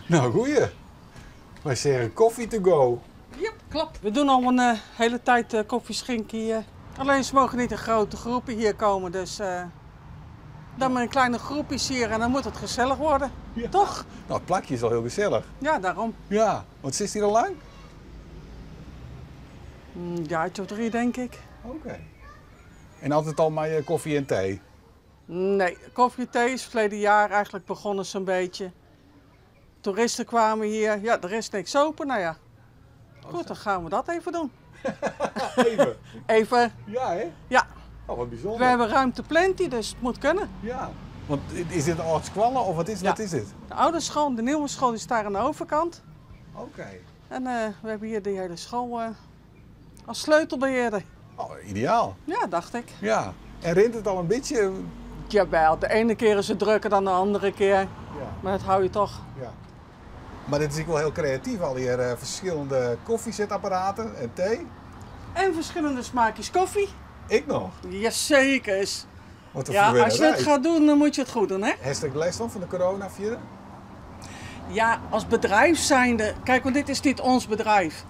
Nou, goeie. Wy seagen koffie to go. Ja, klopt. We doen al een hele tijd koffie schenken hier. Alleen ze mogen niet in grote groepen hier komen, dus dan maar in kleine groepjes hier en dan moet het gezellig worden. Ja. Toch? Nou, het plakje is al heel gezellig. Ja, daarom. Ja, want zit hier al lang? Een jaartje of 3, denk ik. Oké. En altijd al maar koffie en thee? Nee, koffie en thee is verleden jaar eigenlijk begonnen zo'n beetje. Toeristen kwamen hier, ja, er is niks open, nou ja. Goed, dan gaan we dat even doen. Even? Even. Ja, hè? Ja. Oh, wat bijzonder. We hebben ruimte plenty, dus het moet kunnen. Ja, want is dit een oude skoalle of Ja. wat is dit? De oude school, de nieuwe school die staat aan de overkant. Oké. En we hebben hier de hele school als sleutelbeheerder. Oh, ideaal. Ja, dacht ik. Ja. En rint het al een beetje? Jawel, de ene keer is het drukker dan de andere keer. Ja. Maar dat hou je toch. Ja. Maar dit is ook wel heel creatief, al hier verschillende koffiezetapparaten en thee. En verschillende smaakjes koffie. Ik nog? Jazeker. Wat een Ja, als je het verwennerij. gaat doen, dan moet je het goed doen, hè? Heeft er last van, van de corona verder? Ja, als bedrijf zijnde. Kijk, want dit is niet ons bedrijf.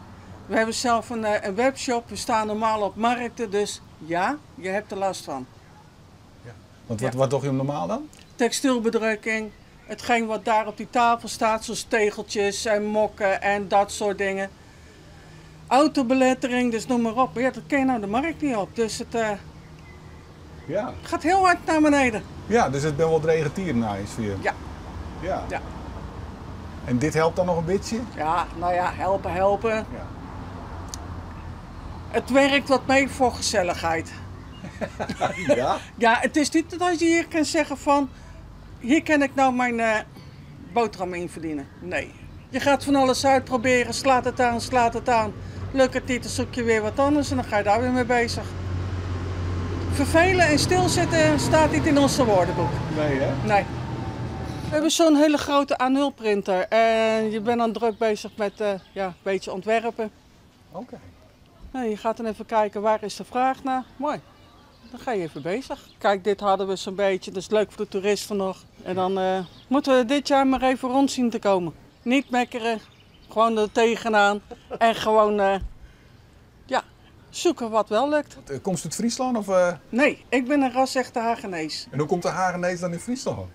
We hebben zelf een webshop, we staan normaal op markten, dus ja, je hebt er last van. Ja. Want Ja. wat doe je normaal dan? Textielbedrukking, hetgeen wat daar op die tafel staat, zoals tegeltjes en mokken en dat soort dingen. Autobelettering, dus noem maar op. Maar ja, dat ken je nou de markt niet op, dus het Ja. gaat heel hard naar beneden. Ja, dus het ben wel drege tieren nou eens weer. Ja. Ja. Ja. En dit helpt dan nog een beetje? Ja, nou ja, helpen, helpen. Ja. Het werkt wat mee voor gezelligheid. Ja? Ja, het is niet dat je hier kan zeggen van, hier kan ik nou mijn boterham in verdienen. Nee. Je gaat van alles uitproberen, slaat het aan, slaat het aan. Lukt het niet, dan zoek je weer wat anders en dan ga je daar weer mee bezig. Vervelen en stilzitten staat niet in ons woordenboek. Nee, hè? Nee. We hebben zo'n hele grote A0 printer en je bent dan druk bezig met een beetje ontwerpen. Oké. Nou, je gaat dan even kijken waar is de vraag naar. Mooi. Dan ga je even bezig. Kijk, dit hadden we zo'n beetje. Dat is leuk voor de toeristen nog. En dan moeten we dit jaar maar even rond zien te komen. Niet mekkeren, gewoon er tegenaan. En gewoon zoeken wat wel lukt. Want komt ze uit Friesland? Of? Nee, ik ben een ras-echte Hagenees. En hoe komt de Hagenees dan in Friesland?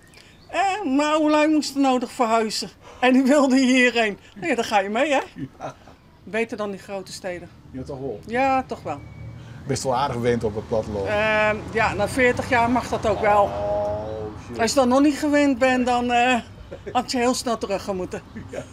Mijn oude lui moesten nodig verhuizen. En die wilde hierheen. Nou ja, dan ga je mee, hè? Ja. Beter dan die grote steden. Ja, toch wel? Ja, toch wel. Best wel aardig gewend op het platteland. Ja, na 40 jaar mag dat ook wel. Oh, shit. Als je dan nog niet gewend bent, dan had je heel snel terug gaan moeten. Ja.